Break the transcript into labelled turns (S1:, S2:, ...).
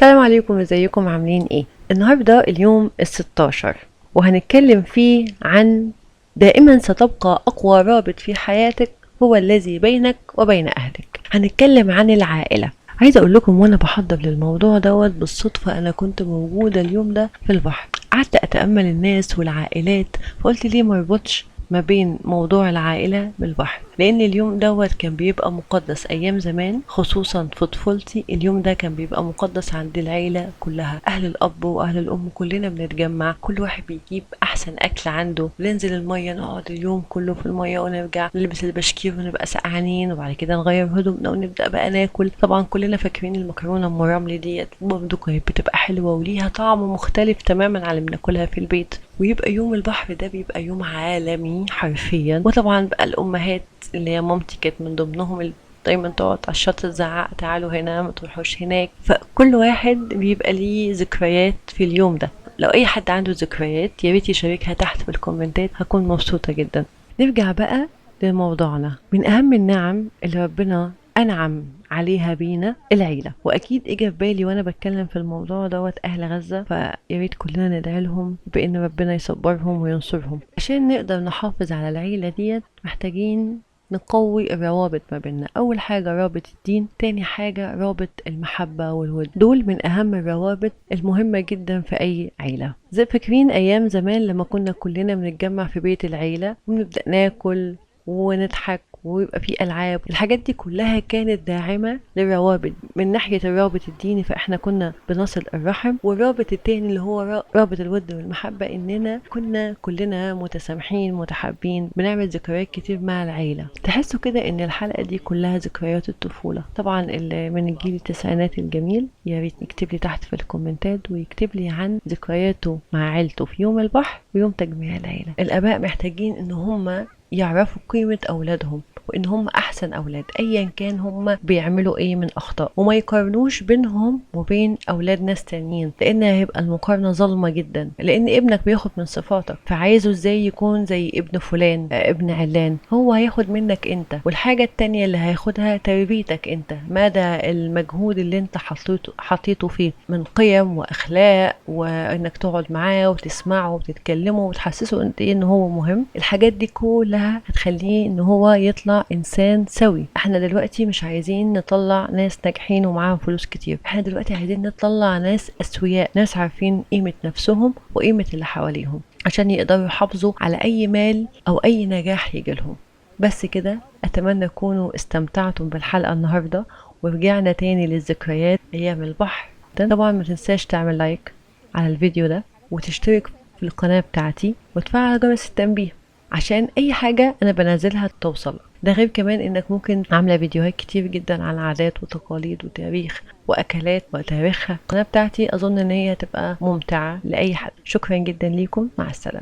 S1: السلام عليكم، ازيكم؟ عاملين ايه؟ النهارده اليوم 16 وهنتكلم فيه عن دائما ستبقى اقوى رابط في حياتك هو الذي بينك وبين اهلك. هنتكلم عن العائلة. عايزه اقول لكم وانا بحضر للموضوع دوت بالصدفة انا كنت موجودة اليوم ده في البحر، قعدت اتامل الناس والعائلات، فقلت ليه ما اربطش ما بين موضوع العائلة بالبحر، لأن اليوم دوت كان بيبقى مقدس أيام زمان، خصوصا في طفولتي. اليوم ده كان بيبقى مقدس عند العيلة كلها، أهل الأب وأهل الأم كلنا بنتجمع، كل واحد بيجيب أحسن أكل عنده، ننزل المية نقعد اليوم كله في المية ونرجع نلبس البشكير ونبقى سقعانين، وبعد كده نغير هدومنا ونبدأ بقى ناكل. طبعا كلنا فاكرين المكرونة أم رمل ديت برضه كانت بتبقى حلوة وليها طعم مختلف تماما عن اللي بناكلها في البيت. ويبقى يوم البحر ده بيبقى يوم عالمي حرفيا. وطبعا بقى الامهات اللي هي مامتي كانت من ضمنهم، اللي دايما تقعد على الشط تزعق تعالوا هنا ما تروحوش هناك. فكل واحد بيبقى ليه ذكريات في اليوم ده. لو اي حد عنده ذكريات يا ريت يشاركها تحت في الكومنتات، هكون مبسوطة جدا. نرجع بقى لموضوعنا. من اهم النعم اللي ربنا انعم عليها بينا العيلة، واكيد اجى في بالي وانا بتكلم في الموضوع دوت اهل غزة، فيا ريت كلنا ندعي لهم بان ربنا يصبرهم وينصرهم. عشان نقدر نحافظ على العيلة ديت محتاجين نقوي الروابط ما بيننا. اول حاجة رابط الدين، تاني حاجة رابط المحبة والود. دول من اهم الروابط المهمة جدا في اي عيلة. زي فاكرين ايام زمان لما كنا كلنا بنتجمع في بيت العيلة ونبدأ ناكل ونضحك ويبقى في ألعاب، الحاجات دي كلها كانت داعمة للروابط. من ناحية الرابط الديني فإحنا كنا بنصل الرحم، والرابط التاني اللي هو رابط الود والمحبة، إننا كنا كلنا متسامحين متحابين، بنعمل ذكريات كتير مع العيلة. تحسوا كده إن الحلقة دي كلها ذكريات الطفولة. طبعا اللي من الجيل التسعينات الجميل يا ريت يكتب لي تحت في الكومنتات ويكتب لي عن ذكرياته مع عيلته في يوم البحر ويوم تجميع العيلة. الآباء محتاجين إن هم يعرفوا قيمة أولادهم وإن هم أحسن أولاد أيا كان هم بيعملوا إيه من أخطاء، وما يقارنوش بينهم وبين أولاد ناس تانيين، لأن هيبقى المقارنة ظالمة جدا. لأن ابنك بياخد من صفاتك، فعايزه إزاي يكون زي ابن فلان ابن علان، هو هياخد منك أنت. والحاجة التانية اللي هياخدها تربيتك أنت، مدى المجهود اللي أنت حطيته فيه من قيم وأخلاق، وإنك تقعد معاه وتسمعه وتتكلمه وتحسسه أنت إيه إن هو مهم. الحاجات دي كلها هتخليه إن هو يطلع إنسان سوي. احنا دلوقتي مش عايزين نطلع ناس ناجحين ومعاهم فلوس كتير، احنا دلوقتي عايزين نطلع ناس أسوياء، ناس عارفين قيمة نفسهم وقيمة اللي حواليهم، عشان يقدروا يحافظوا على أي مال أو أي نجاح يجيلهم. بس كده، أتمنى تكونوا استمتعتم بالحلقة النهاردة ورجعنا تاني للذكريات أيام البحر. طبعا ما تنساش تعمل لايك على الفيديو ده وتشترك في القناة بتاعتي وتفعل جرس التنبيه عشان اي حاجة انا بنزلها توصل. ده غير كمان انك ممكن عاملة فيديوهات كتير جدا عن عادات وتقاليد وتاريخ واكلات وتاريخها. القناة بتاعتي اظن ان هي هتبقى ممتعة لاي حد. شكرا جدا ليكم، مع السلامة.